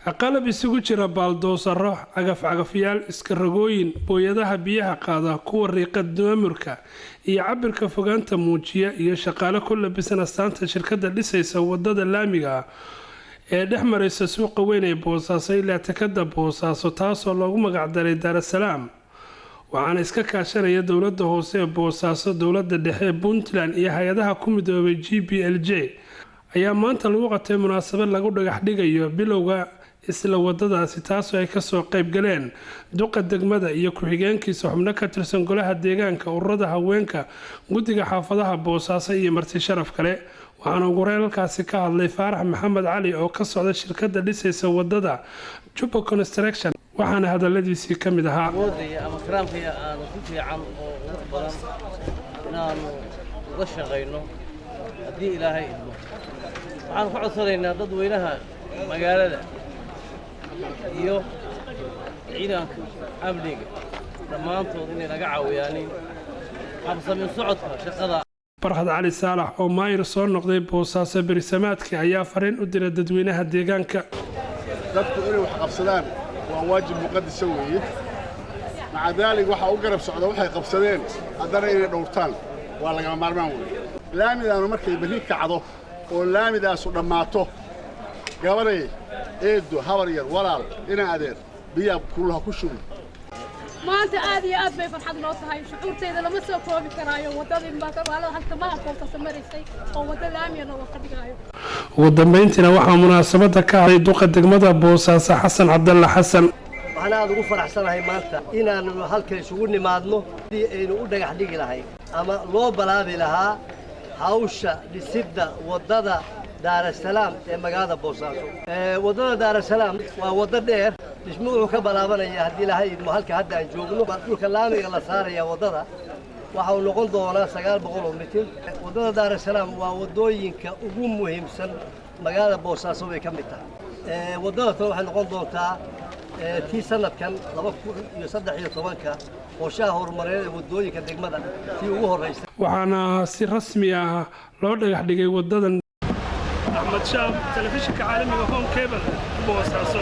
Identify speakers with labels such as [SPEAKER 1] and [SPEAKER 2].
[SPEAKER 1] Qalab isugu jira baaldoosaro, cagaf-cagafyaal, iskarogooyin, booyadaha biyaha qaada, kuwa riiqa daamurka iyo cabirka fogaanta muujiya, iyo shaqaale ku labisan astaanta shirkadda dhisaysa wadada laamiga ah ee dhex maraysa suuqa weyn ee Boosaaso ilaa takada Boosaaso, taasoo loogu magacdaray Daarasalaam, waxaana iska kaashanaya dowlada hoose ee Boosaaso, dowlada dhexe ee Puntland iyo hay-adaha ku midoobay GPLJ, ayaa maanta lagu qabtay munaasabad lagu dhagax dhigayo bilowga isla wadadaasi, taasoo ay kasoo qayb galeen duqa degmada iyo ku-xigeenkiisa, xubno ka tirsan golaha deegaanka, ururada haweenka, guddiga xaafadaha Boosaaso iyo marti sharaf kale. Waxaana ugu horeyn halkaasi ka hadlay Faarax Maxamed Cali oo ka socda shirkadda dhisaysa wadada Jubba Construction, waxaana hadaladiisii ka mid ahaa:
[SPEAKER 2] Awoodaya ama karaamkaya aanu si fiican oo qurux badan inaannu uga shaqayno haddii Ilaahay idmo. Waxaanu ka codsanaynaa dadweynaha magaalada iyo ciidanka amniga dhammaantood inay naga caawiyaanin habsamin socodka shaqada.
[SPEAKER 1] Barkhad Cali Saalax oo maayir soo noqday Boosaaso berisamaadkii ayaa fariin u diray dadweynaha deegaanka.
[SPEAKER 3] Dadku inay wax qabsadaan waa waajib muqadisa weeye. Maca daalik, waxaa u garab socda waxay qabsadeen haddana inay dhowrtaan waa lagama maarmaan weeye. Laamidaanu markay berri kacdo oo laamidaasu dhammaato, gabanay, eeddo, habar yar, walaal, ina adeer, biyaa kululaha ku shubi.
[SPEAKER 4] Maanta aad iyo aad bay farxad noo tahay, shucuurtayda lama soo koobi karaayo. Waddadii magaalada haltamaha Boosaaso maraysay oo wadda laamiya looga ka dhigaayo.
[SPEAKER 1] Ugu dambayntiina waxaa munaasabadda ka hadlay duqa degmada Boosaaso, Xasan Cabdalle Xasan.
[SPEAKER 5] Waxaan aad ugu faraxsanahay maanta inaannu halka isugu nimaadno sidii aynu u dhagax dhigi lahayn ama loo balaabi lahaa hawsha dhisidda waddada Daarasalaam ee magaalada Boosaaso. Waddada Daarasalaam waa waddo dheer. Dhismo wuxuu ka balaabanaya, haddii Ilaahay idmo, halka hadda aan joogno. Dhulka laamiga la saaraya waddada waxa uu noqon doonaa 900 oo mitir. Waddada Daarasalaam waa waddooyinka ugu muhiimsan magaalada Boosaaso bay ka mid tahay. Waddada tan waxay noqon doontaa tii sanadkan 2013-ka qorshaha horumareed ee waddooyinka degmada tii ugu horraysa.
[SPEAKER 1] Waxaana si rasmi ah loo dhagax dhigay waddadan. Axmed Shaab, telefishinka caalamiga Horn Cable, Boosaaso.